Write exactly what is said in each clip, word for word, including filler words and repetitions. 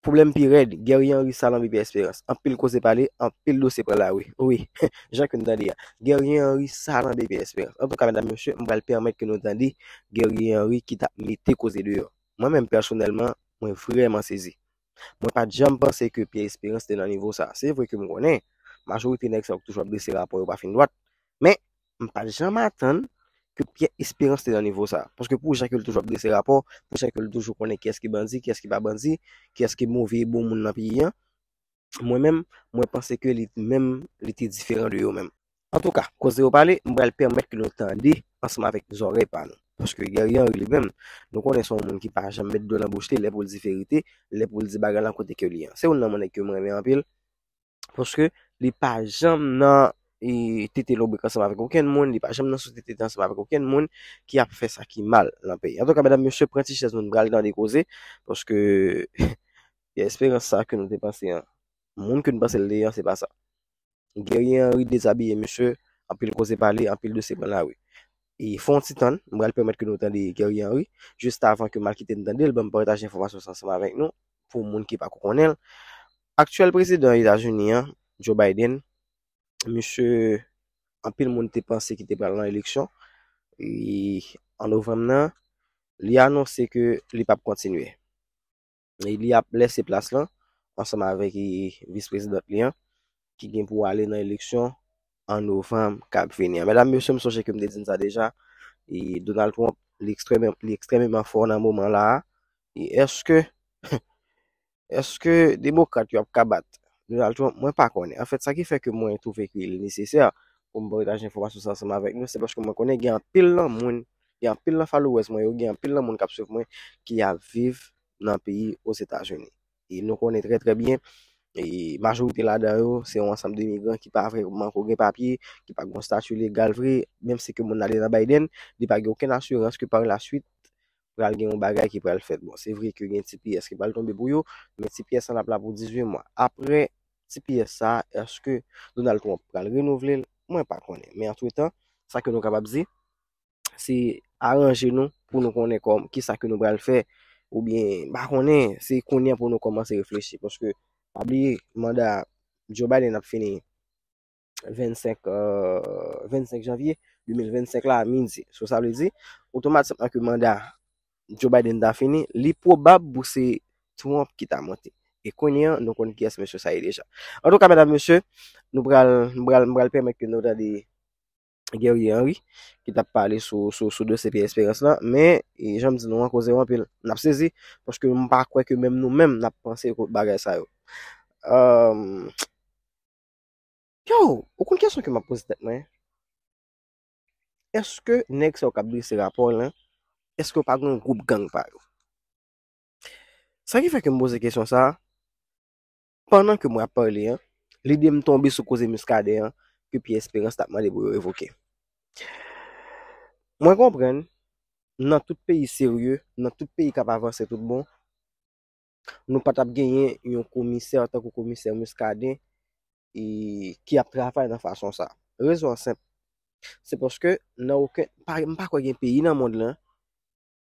Pwoblèm pi rèd, Guerrier Henry salanbe Pierre Espérance. Anpil koze pale, anpil dosye pran lari. Wi, jan ke n tande a. Guerrier Henry salanbe Pierre Espérance. Antouka, medam, mesye, m pral pèmèt ke nou tande Guerrier Henry ki t ap mete koze deyò. Mwen menm, pèsonèlman, mwen vrèman sezi. Mwen pa t janm panse ke Pierre Espérance te nan nivo sa. Se vre ke m konnen majorite nèg sa yo k toujou ap drese rapò yo pa fin dwat, men m pa t janm atann ke Pierre Espérance te nan nivo sa. Paske pou jan ke l toujou ap drese rapò, pou jan ke l toujou konnen kiyès ki bandi, kiyès ki pa bandi, kiyès ki move e bon moun nan peyi an, mwen menm, mwen panse ke li menm, li te diferan de yo menm. Antouka, koze yo pale, m pral pèmèt ke nou tande ansanm avèk zòrèy pa nou. Paske Guerrier Henry li menm, nou konnen se yon moun ki pa janm met dlo nan bouch li, lè pou l di verite, lè pou l di bagay lan kote ke li ye. Se youn nan moun nèg ke mwen renmen anpil, paske li pa janm nan e, tete lobrik ansanm avèk okenn moun, li pa janm nan sou tete ansanm avèk okenn moun ki ap fè sa ki mal nan peyi. Antouka, medam, mesye, pran ti chèz nou, n pral tande koze, paske Pierre Espérance sa ke nou te panse an, moun ke n panse l te ye an, se pa sa. Guerrier Henry dezabiye, mesye, anpil koze pale, anpil dosye pran lari. E fè yon ti tann, m pral pèmèt ke nou tande Guerrier Henry, jis avan ke m al kite n tande l, ban m pataje enfòmasyon sa ansanm avèk nou, pou moun ki pako konnen l. Aktyèl prezidan Etazini an, Joe Biden, misye, anpil moun te panse ki te pral nan eleksyon, e an novanm nan, li anonse ke li p ap kontinye. E li ap lèse plas lan ansanm avèk, e, vis prezidant li an, ki gen pou ale nan eleksyon an novanm k ap vini an. Medam, mesye, m sonje ke m te di n sa deja, e, Donald Trump, li ekstrèmè-, li ekstrèmeman fò nan moman la a. E èske, èske demokrat yo ap ka bat Donald Trump? Mwen pa konnen. Anfèt, sa ki fè ke mwen twouve ke li nesesè pou m pataje enfòmasyon sa ansanm avèk nou, se paske mwen konnen gen anpil nan moun, gen anpil nan followers mwen yo, gen anpil nan moun k ap swiv mwen ki ap viv nan peyi Ozetazini. E nou konnen trè, trè byen, e majorite ladan yo, se yon ansanm de migran ki pa vrèman ko gen papye, ki pa gen yon stati legal vre, menm si ke moun nan ale nan Biden, li pa gen okenn asirans ke pa la swit, pral gen yon bagay ki pral fèt. Bon, se vre ke gen T P S ki pral tonbe pou yo, men T P S lan ap la pou dizuit mwa. Apre T P S sa, èske Donald Trump pral renouvle l? Mwen pa konnen. Men antretan, sa ke nou kapab di, se aranje nou pou nou konnen kòm, kisa ke nou pral fè, oubyen, m pa konnen, se kounye a pou nou kòmanse reflechi, paske, pa bliye, manda Joe Biden ap fini vennsenk, euh, vennsenk janvye de mil vennsenk la, a midi. So, sa vle di, otomatikman ke manda Joe Biden ta fini, li pwobab pou se Trump ki ta monte. E kounye a, nou konn kiyès mesye sa ye deja. Antouka, medam, mesye, nou pral, m pral, m pral pèmèt ke nou tande Guerrier Henry, ki t ap pale sou, sou, sou dosye Pierre Espérance lan, men, e, jan m di nou an, koze yo anpil. N ap sezi, paske m pa kwè ke menm nou menm, n ap panse kot bagay sa yo. Euh, yo, ou konn kesyon ke m ap poze tèt mwen? Èske nèg sa yo k ap drese rapò lan, èske yo pa gen yon gwoup gang pa yo? Sa ki fè ke m poze kesyon sa a, pandan ke mwen ap pale an, lide m tonbe sou koze Muscadin an, ke Pierre Espérance t ap mande pou yo revoke. Mwen konprann, nan tout peyi serye, nan tout peyi k ap avanse tout bon, nou pa t ap genyen yon komisè tankou komisè Muscadin, e, ki ap travay nan fason sa. Rezon an senp. Se paske nan okenn, pa, m pa kwè gen peyi nan mond lan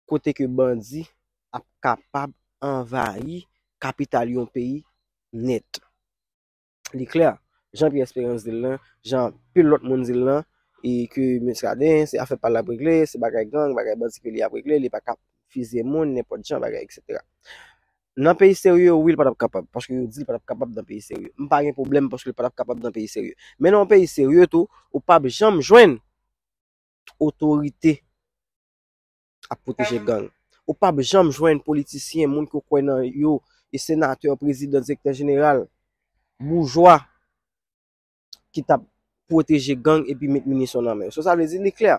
kote ke bandi ap kapab anvayi kapital yon peyi nèt. Li klè, jan Pierre Espérance di l lan, jan anpil lòt moun di l lan, e ke Muscadin, se afè pa l ap regle, se bagay gang, bagay bandi ke li ap regle, li pa ka fizye moun, nenpòt jan, bagay, etsetera. Nan peyi serye, wi, l pa t ap kapab, paske yo di l pa t ap kapab nan peyi serye. M pa gen pwoblèm paske l pa t ap kapab nan peyi serye. Men nan yon peyi serye tou, ou p ap janm jwenn otorite ap pwoteje gang. Ou p ap janm jwenn politisyen, moun ke w kwè nan yo, e senatè, prezidan, direktè jeneral, boujwa, ki t ap pwoteje gang epi met minisyon nan men yo. So, sa vle di, li klè.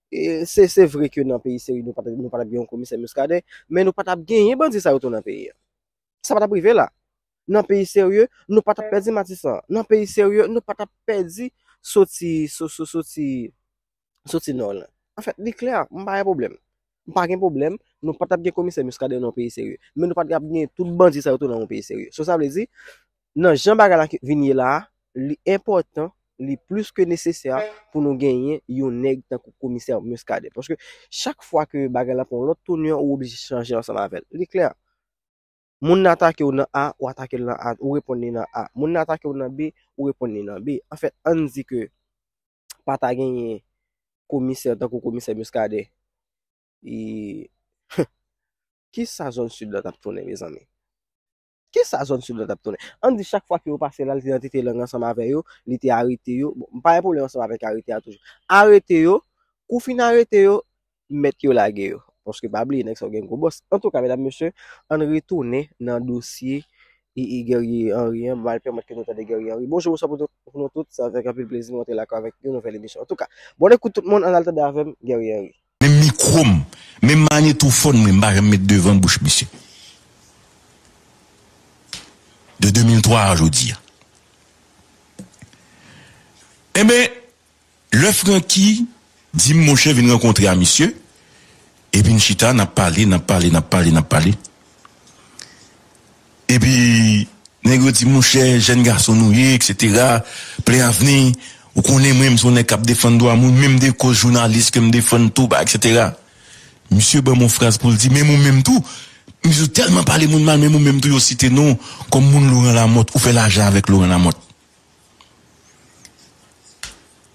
E se, se vre ke nan peyi serye, nou pa t, nou pa t ap gen yon komisè Muscadin, men nou pa t ap genyen bandi sa yo tou nan peyi a. Sa pa t ap rive la. Nan peyi serye, nou pa t ap pèdi Matisan. Nan peyi serye, nou pa t ap pèdi soti, so, so, soti, soti Nò lan. Anfèt, li klè, m pa gen pwoblèm. M pa gen pwoblèm, nou pa t ap gen komisè Muscadin nan yon peyi serye. Men nou pa t ap gen tout bandi sa yo tou nan yon peyi serye. So, sa vle di, nan jan bagay la ki vin ye la a, li enpòtan, li plis ke nesesè pou nou genyen yon nèg tankou komisè Muscadin. Paske chak fwa ke bagay la pran yon lòt tounè, ou oblije chanje ansanm avè l. Li klè. Moun nan atake w nan A, ou atake l nan A, ou reponn li nan A. Moun nan atake w nan B, ou reponn li nan B. Anfèt, ann di ke pa ta genyen komisè tankou komisè Muscadin. E, kisa zòn sid la t ap tounen, mezanmi? Kisa zòn sid la t ap tounen? Ann di chak fwa ke yo pase la, li te nan tete lang ansanm avè yo, li te arete yo. Bon, m pa gen pwoblèm ansanm avèk arete a toujou. Arete yo, kou fin arete yo, mèt yo lage yo. Paske pa bliye, nèg sa yo gen gwo bòs. Antouka, medam, mesye, ann retounen nan dosye e, e Guerrier Henry an. M al pèmèt ke nou tande Guerrier Henry. Bonjou, bonswa pou tout, pou nou tout. Sa fè anpil plezi mwen te lakay avèk yon nouvèl emisyon. Antouka, bòn ekout tout moun, ann al tande avè m, Guerrier Henry. Menm mikwo m, menm magnetofòn mwen, m pa janm met devan bouch misye. De de mil twa a jodi a. Enben, lè Francky di m, monchè, vin rankontre a misye, epi n chita, n ap pale, n ap pale, n ap pale, n ap pale. Epi, nèg yo di, monchè, jèn gason nou ye, etsetera, plen avni, ou konnen mwen, m se yon nèg k ap defann dwa moun, menm de koz jounalis ke m defann tou, ba, etsetera. Misye ban m yon fraz pou l di, menm ou menm tou, misye tèlman pale moun mal, menm ou menm tou, yo site non w kòm moun Laurent Lamothe, ou fè lajan avèk Laurent Lamothe.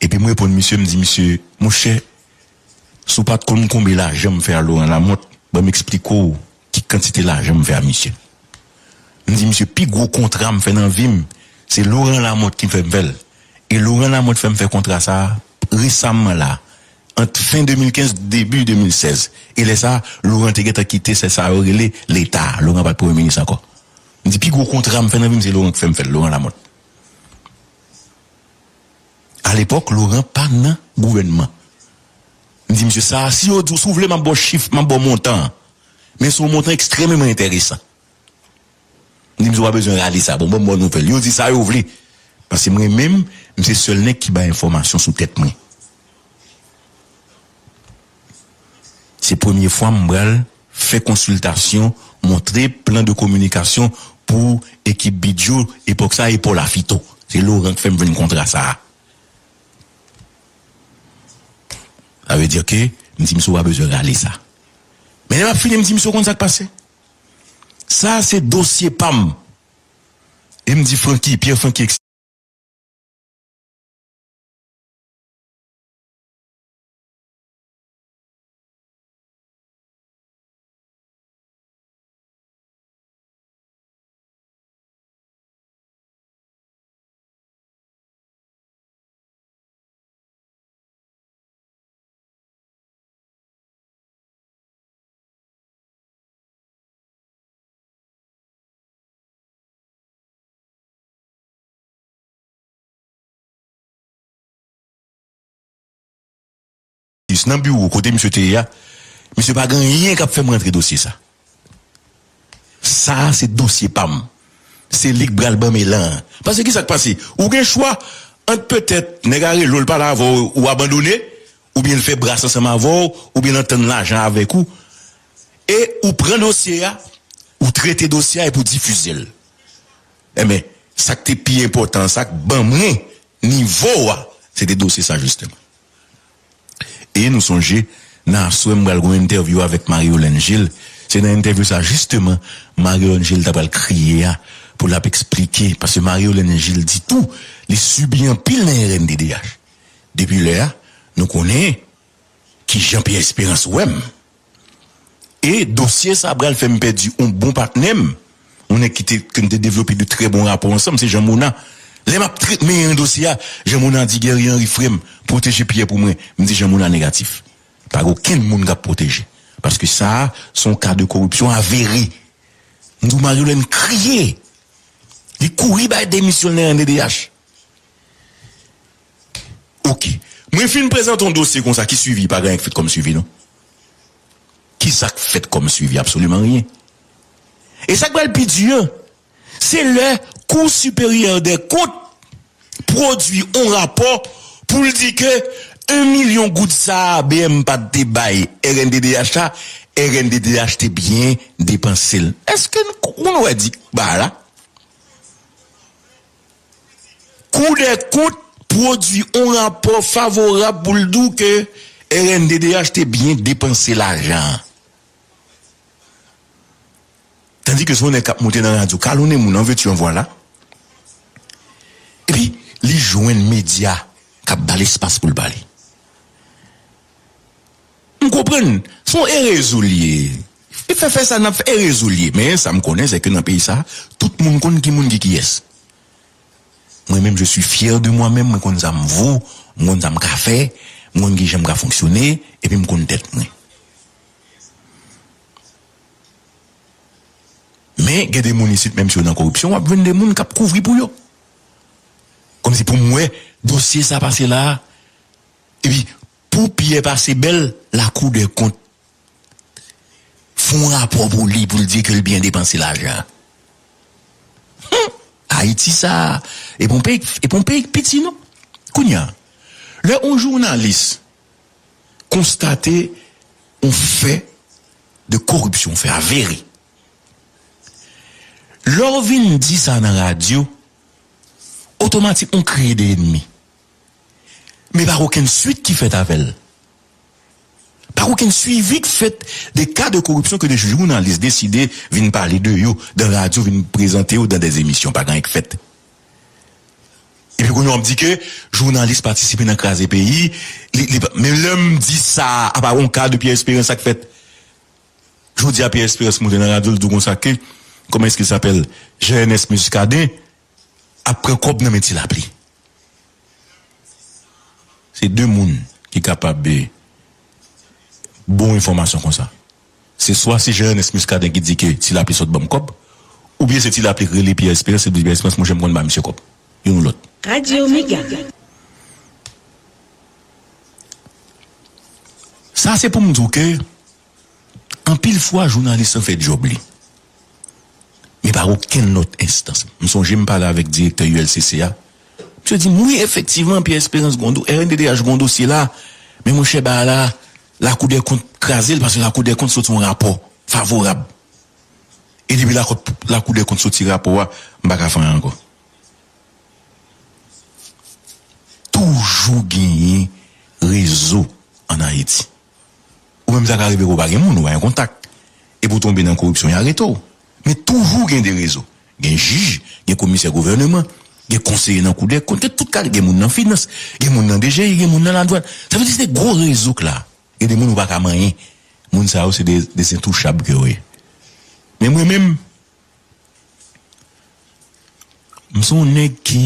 Epi m reponn misye, m di, misye, monchè, si w pa t konn konbe lajan m fè a Laurent Lamothe, ban m eksplike w ki kantite lajan m fè a misye. M di, misye, pi gwo kontra m fè nan vi m, se Laurent Lamothe ki fè m fè l. E Laurent Lamothe fè m fè kontra sa a resaman la, ant fen de mil kenz, debi de mil sèz. E lè sa a, Laurent te gentan kite, se sa yo rele Leta. Laurent pa t premye minis ankò. M di, pi gwo kontra m fè nan vi m, se Laurent ki fè m fè l, Laurent Lamothe. Alepòk, Laurent pa nan gouvènman. M di, misye, sa a, si yo di w, si w vle, m ap ba w chif, m ap ba w montan an. Men se yon montan ekstrèmeman enteresan. M di, misye, w pa bezwen rale sa. Bon, ban m ba w nouvèl. Yo di sa yo vle. Paske mwen menm, m se sèl nèg ki bay enfòmasyon sou tèt mwen. Se premye fwa m pral fè konsiltasyon, montre plan de kominikasyon pou ekip Bidjo, epòk sa, e Paul Afito. Se Laurent k fè m jwenn kontra sa a. Sa vle di ke m di misye, w pa bezwen rale sa. Men lè m ap fini, m di misye, w konn sa k pase? Sa a se dosye pa m. E m di Francky, Pierre Francky, Nan biwo kote misye te ye a, misye pa gen anyen k ap fè m rantre dosye sa. Sa a se dosye pa m. Se li k pral ban m elan an. Paske ki sa k pase? Ou gen chwa ant petèt nèg a rele w, l pale avè w, ou abandone, oubyen l fè bras ansanm avè w, oubyen l antann lajan avèk ou, e ou pran dosye a, ou trete dosye a epi w difize l. Enben, sa k te pi enpòtan, sa k ban mwen nivo a, se te dosye sa jisteman. E nou sonje, nan aswè m pral gen yon entèvyou avèk Marie-Hélène Gilles. Se nan entèvyou sa jisteman, Marie-Hélène Gilles ta pral kriye a, pou l ap eksplike, paske Marie-Hélène Gilles di tou, li sibi anpil nan R N D D H. Depi lè a, nou konnen kijan Pierre Espérance wè m. E dosye sa pral fè m pèdi yon bon patnè m, yon nèg ki te, ke n te devlope de trè bon rapò ansanm, se Jean Mona. Lè m ap trete, menyen dosye a, Jean Mona di, Guerrier Henry, frè m, pwoteje Pierre pou mwen. M di Jean Mona negatif. Pa gen okenn moun k ap pwoteje. Paske sa a, se yon ka de koripsyon avere. M di w, Marie-Hélène kriye. Li kouri bay demisyon l nan R N D D H. Oke. Mwen fin prezante yon dosye konsa, ki swivi? Pa gen anyen k fèt kòm swivi, non. Ki sa k fèt kòm swivi? Absoliman anyen. E sa k pral pi di an, se lè Cour supérieure des comptes pwodui yon rapò pou l di ke yon milyon goud sa a B M P A te bay R N D D H la, R N D D H te byen depanse l. Èske n, moun wè di ba la? Kou dè kont pwodui yon rapò favorab pou l di w ke R N D D H te byen depanse lajan an. Tandike se yon nèg k ap monte nan radyo, kalonnen moun, an veux-tu, en voilà. Epi, li jwenn medya k ap ba l espas pou l pale. M konprann, se yon erezo l ye. Li fè fè sa n ap fè, erezo l ye. Men sa m konnen, se ke nan peyi sa, tout moun konn ki moun ki kiyès. Mwen menm, je suis fier de moi-même, mwen konn sa m vo, mwen konn sa m ka fè, mwen konn kijan m ka fonksyone, epi m konn tèt mwen. Men, gen de moun isit, menm si yo nan koripsyon, w ap jwenn de moun k ap kouvri pou yo. Kòmsi pou m wè dosye sa pase la, epi pou Pyè pase bèl, Lakou dè Kont fè yon rapò pou li, pou l di ke l byen depanse lajan. Hum! Ayiti sa, e pa yon peyi, e pa yon peyi k piti, non. Kounye a, lè yon jounalis konstate yon fè de koripsyon, yon fè avere, lè w vin di sa nan radyo, otomatik ou kreye de ènmi. Men pa okenn swit ki fèt avè l. Pa okenn swivi k fèt de ka de koripsyon ke de jounalis deside vin pale de yo dan radyo, vin prezante yo dan de emisyon. Pa gen anyen k fèt. Epi kounye a w ap di ke jounalis patisipe nan kraze peyi. Li, li, men lè m di sa, apa yon ka de Pierre Espérance sa k fèt. Jodi a Pierre Espérance monte nan radyo, l di w konsa ke, comment est-ce qu'il s'appelle, Jean Ernest Muscadin ap pran kòb nan men Ti Lapli. Se de moun ki kapab, eh, bon enfòmasyon konsa. Se swa se Jean Ernest Muscadin ki di ke Ti Lapli sot ban m kòb, oubyen se Ti Lapli ki rele Pierre Espérance, epi Pierre Espérance, monchè, m konn ba misye kòb. Youn ou lòt. Radio Mega. Sa se pou m di w ke anpil fwa jounalis lan fè djòb li. Men pa okenn lòt enstans. M sonje m pale avèk direktè U L C C a. Misye di m, wi, efektivman, Pierre Espérance gon do-, R N D D H gon dosye la. Men monchè, bagay la, Lakou dè Kont kraze l paske Lakou dè Kont soti yon rapò favorab. E depi Lakou, Lakou dè Kont soti rapò a, m pa ka fè anyen ankò. Toujou genyen rezo ann Ayiti. Ou menm sa ka rive ke w pa gen moun, ou pa gen kontak. Epi w tonbe nan koripsyon, y arete w. Men toujou gen de rezo. Gen jij, gen komisè gouvèneman, gen konseye nan Kou dè Kont, gen tout kalite, gen moun nan finans, gen moun nan D G I, gen moun nan ladwàn. Sa vle di se gwo rezo k la. Gen de moun ou pa ka manyen. Moun sa yo se de, de zentouchab ke yo ye. Men mwen menm, m se yon nèg ki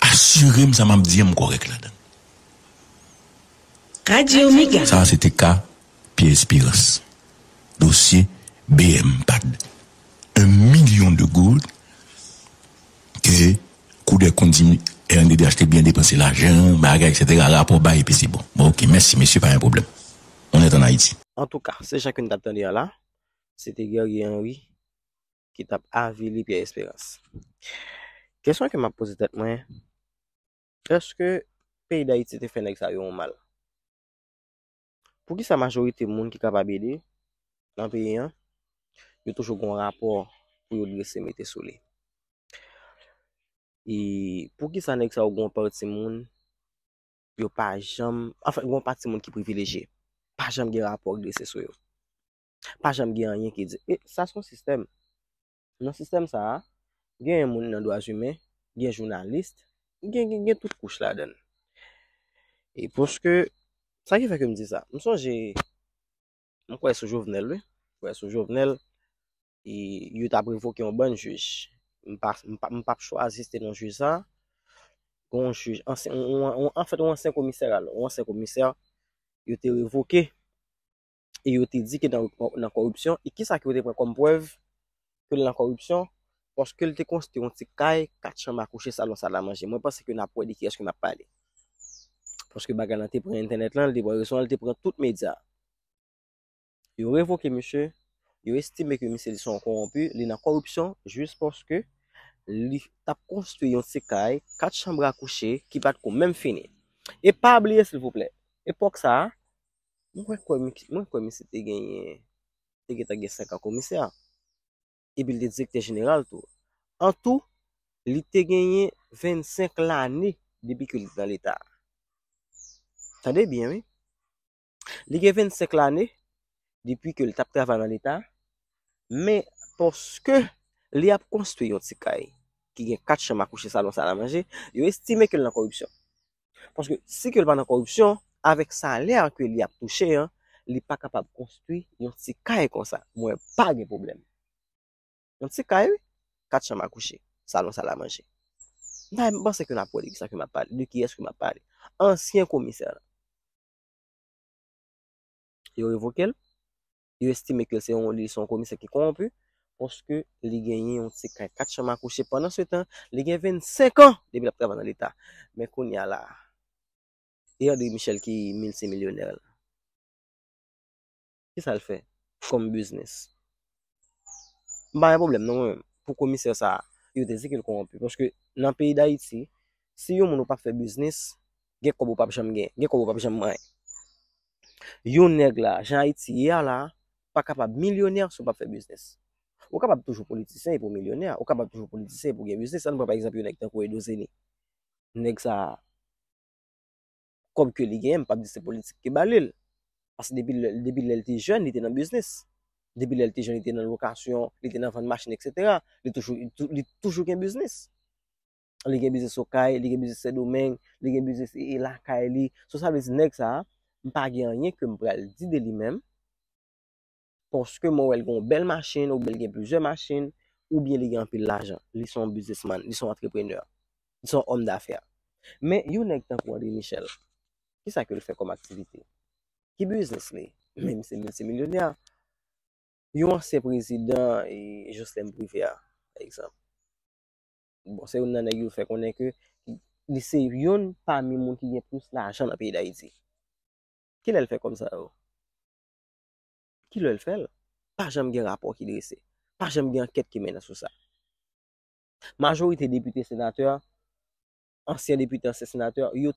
asire m sa m ap di an m kòrèk ladan l. Radio Mega. Sa a se te ka Pierre Espérance. Dosye B M pad. Un million de goud ke Kou dè Kont di R N D D H te byen depanse lajan, bagay, et cetera. Rapò bay, epi se bon. Bon, ok, mèsi, mesye, pa gen pwoblèm. On est en Haïti. Antouka, se jan ke n t ap tande a la, se te Guerrier Henry ki t ap avili Pierre Espérance. Kesyon ke m ap poze tèt mwen, èske peyi Dayiti te fè nèg sa yo yon mal? Poukisa majorite moun ki kapab ede nan peyi an, yo toujou gon rapò pou yo drese mete sou li? E poukisa nèg sa yo gon pati moun, yo pa janm, anfen, gon pati moun ki privilejye, pa janm gen rapò k drese sou yo? Pa janm gen anyen ki di. E sa se yon sistèm. Nan sistèm sa a, gen moun nan dwa imen, gen jounalis, gen, gen, gen tout kouch ladan l. E paske, sa ki fè ke m di sa? M sonje, m kwè sou Jovenel, wi. M kwè sou Jovenel, e yo t ap revoke yon bann jij. M pa, m pa, m p ap chwazi site non jij sa. Gen yon jij, ansyen, yon, yon, yon, anfèt, yon ansyen komisè, alò, yon ansyen komisè, yo te revoke. E yo te di ke nan, nan kòripsyon, e kisa ke yo te pran kòm prèv ke l nan kòripsyon? Paske l te konstwi yon ti kay, kat chanm a kouche, salon, sal a manje. Mwen panse ke n ap wè de kiyès ke m ap pale. Paske bagay lan te pran entènèt lan, li te pran rezo an, li te pran tout medya. Yo revoke misye, yo estime ke misye li se yon kowonpi, li nan kòripsyon, jis paske li t ap konstwi yon ti kay, kat chanm a kouche, ki pa t ko menm fini. E pa bliye, silvouplè, epòk sa a, mwen kwè, mwen kwè misye te genyen, te gentan gen senk an komisè. Epi l te direktè jeneral tou. An tou, li te genyen vennsenk lane depi ke li nan Leta. Tande byen, wi. Li gen vennsenk lane depi ke li t ap travay nan Leta, men Paske li ap konstwi yon ti kay ki gen kat chanm a kouche, salon, sal a manje, yo estime ke l nan kòripsyon. Paske si ke l pa nan kòripsyon, avèk salè ke li ap touche an, li pa kapab konstwi yon ti kay konsa. Mwen pa gen pwoblèm. Yon ti kay, wi. Kat chanm a kouche, salon, sal a manje. M pa, m panse ke n ap wè de kisa ke m ap pale, de kiyès ke m ap pale. Ansyen komisè la. Yo revoke l. Yo estime ke se yon, li se yon komisè ki kowonpi, paske li genyen yon ti kay kat chanm a kouche. Pandan se tan, li gen vennsenk an depi l ap travay nan Leta. Men kounye a la, e André Michel ki miltimilyonè la. Kisa l fè kòm biznis? M pa gen pwoblèm non mwen menm. Pou komisè sa a, yo te di ke l kowonpi. Paske nan peyi Dayiti, si yon moun ou p ap fè biznis, gen kòb ou p ap janm gen, gen kòb ou p ap janm manyen. Yon nèg la, jan Ayiti ye a la, pa kapab milyonè si w p ap fè biznis. Ou kapab toujou politisyen epi w milyonè, ou kapab toujou politisyen epi w gen biznis. Ann pran pa egzanp yon nèg tankou Edo Zeni. Nèg sa a, kòb ke li genyen, m p ap di se politik ki ba li l. Paske depi lè, depi lè l te jèn, li te nan biznis. Depi lè l te jèn, li te nan lokasyon, li te nan vann machin, etsetera. Li toujou, li tou-, li toujou gen biznis. Li gen biznis Okay, li gen biznis Sendomeng, li gen biznis e, e lakay li. So sa vle di nèg sa a, m pa gen anyen ke m pral di de li menm. Paske mwen wè l gen yon bèl machin, oubyen l gen plizyè machin, oubyen li gen anpil lajan. Li se yon biznismann, li se yon antreprenè, li se yon òm dafè. Men yon nèg tankou André Michel, kisa ke l fè kòm aktivite? Ki biznis li? Men misye miltimilyonè. Yon ansyen prezidan, e, Joslèn Privè, pa egzanp. Bon, se youn nan nèg yo fè konnen ke li se youn pami moun ki gen plis lajan nan peyi Dayiti. Kilè l fè kòb sa yo? Kilè l fè l? Pa janm gen rapò ki drese. Pa janm gen ankèt ki mennen sou sa. Majorite depite, senatè, ansyen depite, ansyen senatè, yo